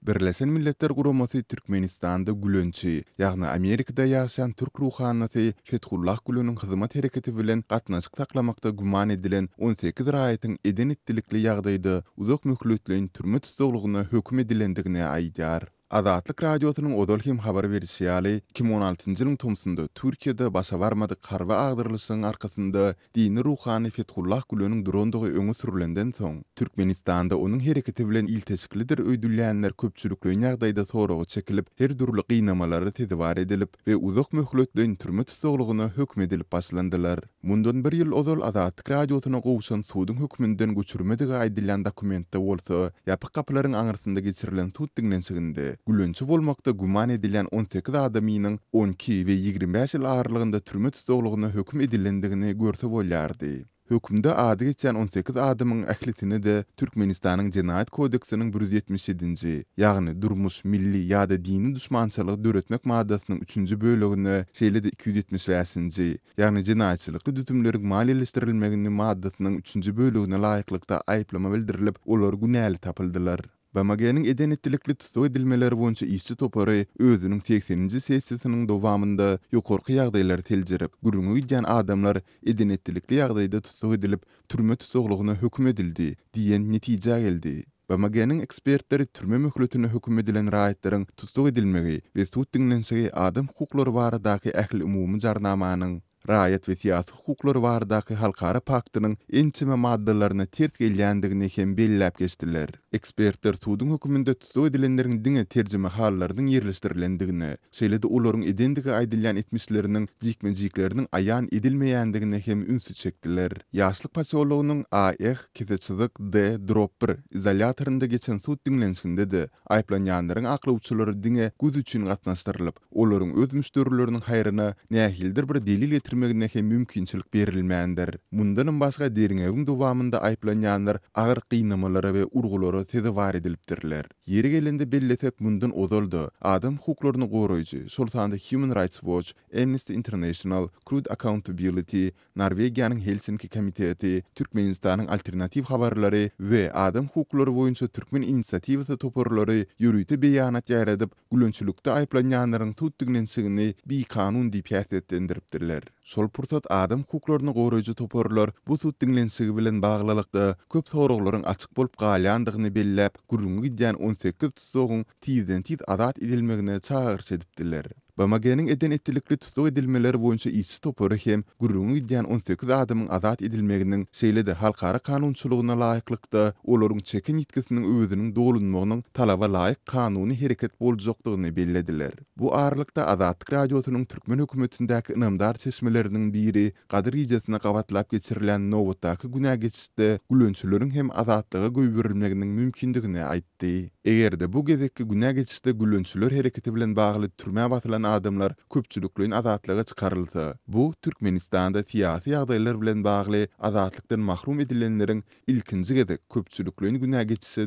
Birleşen Milletler Guramasy Türkmenistanda gülençi, ýagny Amerikada ýaşaýan türk ruhanysy Fethullah Güleniň hyzmat hereketi bilen gatnaşyk saklamakda güman edilen 18 raýatyň eden-etdilikli ýagdaýda uzak möhletleýin türme tussaglygyna höküm edilendigini aýdýar. Azatlyk Radiosynyň ozal hem habar berişi ýaly, 2016-njy ýylyň tomsunda Türkiýede başa barmadyk harby agdarylyşygyň arkasynda dini ruhany Fethullah Güleniň durandygy öňe sürlenden soň, Türkmenistanda onuň hereketi bilen ilteşiklidir öýdülýänler köpçülikleýin ýagdaýda soraga çekilip, her dürli gynamalara sezewar edilip we uzak möhletleýin türme tussaglygyna höküm edilip başlandylar. Mundan bir ýyl ozal Azatlyk Radiosyna gowşan suduň hökmünden göçürmedigi aýdylýan dokumentde bolsa, ýapyk gapylaryň aňyrsynda geçirilen sud diňlenişiginde gülençi bolmakda güman edilýän 18 adamynyň 12 we 25 ýyl aralygynda türme tussaglygyna höküm edilendigini görse bolýardy. Hökümde ady geçýän 18 adamyň ählisine-de Türkmenistanyň Jenaýat kodeksiniň 177-nji, ýagny durmuş, milli ýa-da dini duşmançylygy döretmek maddasynyň üçünji bölegine, şeýle-de 275-nji, ýagny jenaýatçylykly düzümleriň maliýeleşdirilmegini maddasynyň üçünji bölegine laýyklykda aýyplama bildirilip, olar günäli tapyldylar. BMG-niň eden-etdilikli tussag edilmeleri boýunça işçi topary özüniň segseninji sessiýasynyň dowamynda ýokarky ýagdaýlary seljerip, gürrüňi gidýän adamlar eden-etdilikli ýagdaýda tussag edilip, türme tussaglygyna höküm edildi diýen netijä geldi. BMG-niň ekspertleri türme möhletine höküm edilen raýatlaryň tussag edilmegi we sud diňlenişigi adam hukuklary baradaky ähliumumy jarnamanyň, Raýat we syýasy hukuklary baradaky halkara paktynyň ençeme maddalaryna ters gelýändigini hem belläp geçdiler. Ekspertler suduň höküminde tussag edilenleriň diňe terjimehallarynyň ýerleşdirilendigine, şeýle-de olaryň edendigi aýdylýan etmişleriniň jikme-jikleriniň aýan edilmeýändigine hem ünsi çekdiler. Ýaşlyk posýologynyň AH kese çyzyk D drop bir izolýatorynda geçen sud diňlenişiginde-de Aýyplanýanlaryň aklawçylary diňe göz üçin gatnaşdyrylyp, olaryň öz müşderileriniň haýryna nähilidir bir delil getirmegine hem mümkinçilik berilmändir. Mundanam başga derňewiň dowamynda aýyplanýanlar agyr gynamalara we urgulara sezewar edilipdirler. Ýeri gelende bellesek, mundan ozal-da, adam hukuklaryny goraýjy, şol sanda Human Rights Watch, Amnesty International, Crude Accountability, Norwegiýanyň Helsinki komiteti, Türkmenistanyň Alternatiw habarlary we Adam hukuklary boýunça Türkmen inisiatiwasy toparlary ýörite beýanat ýaýradyp, gülençilikde aýyplanýanlaryň sud diňlenişigini bikanun diýip häsiýetlendiripdirler. Şol pursat adam hukuklaryny goraýjy toparlar bu sud diňlenişigi bilen baglylykda köp soraglaryň açyk bolup galýandygyny belläp, gürrüňi gidýän 18 tussagyň tizden-tiz azat edilmegine çagyryş edipdiler. BMG-niň eden-etdilikli tussag edilmeleri boýunça işçi topary hem gürrüňi gidýän 18 adamyň azat edilmeginiň, şeýle-de halkara kanunçylygyna laýyklykda olaryň çeken ýitgisiniň öweziniň dolunmagynyň talaba laýyk kanuny hereket boljakdygyny bellediler. Bu aralykda, Azatlyk Radiosynyň türkmen hökümetindäki ynamdar çeşmeleriniň biri Gadyr gijesine gabatlap geçirilen nobatdaky günä geçişde gülençileriň hem azatlyga goýberilmeginiň mümkindigini aýtdy. Eger-de bu gezekki günä geçişde gülençiler hereketi bilen bagly türmä basylan adamlar köpçülikleýin azatlyga çykarylsa, bu Türkmenistanda syýasy ýagdaýlar bilen bagly azatlykdan mahrum edilenleriň ilkinji gezek köpçülikleýin günä geçişe.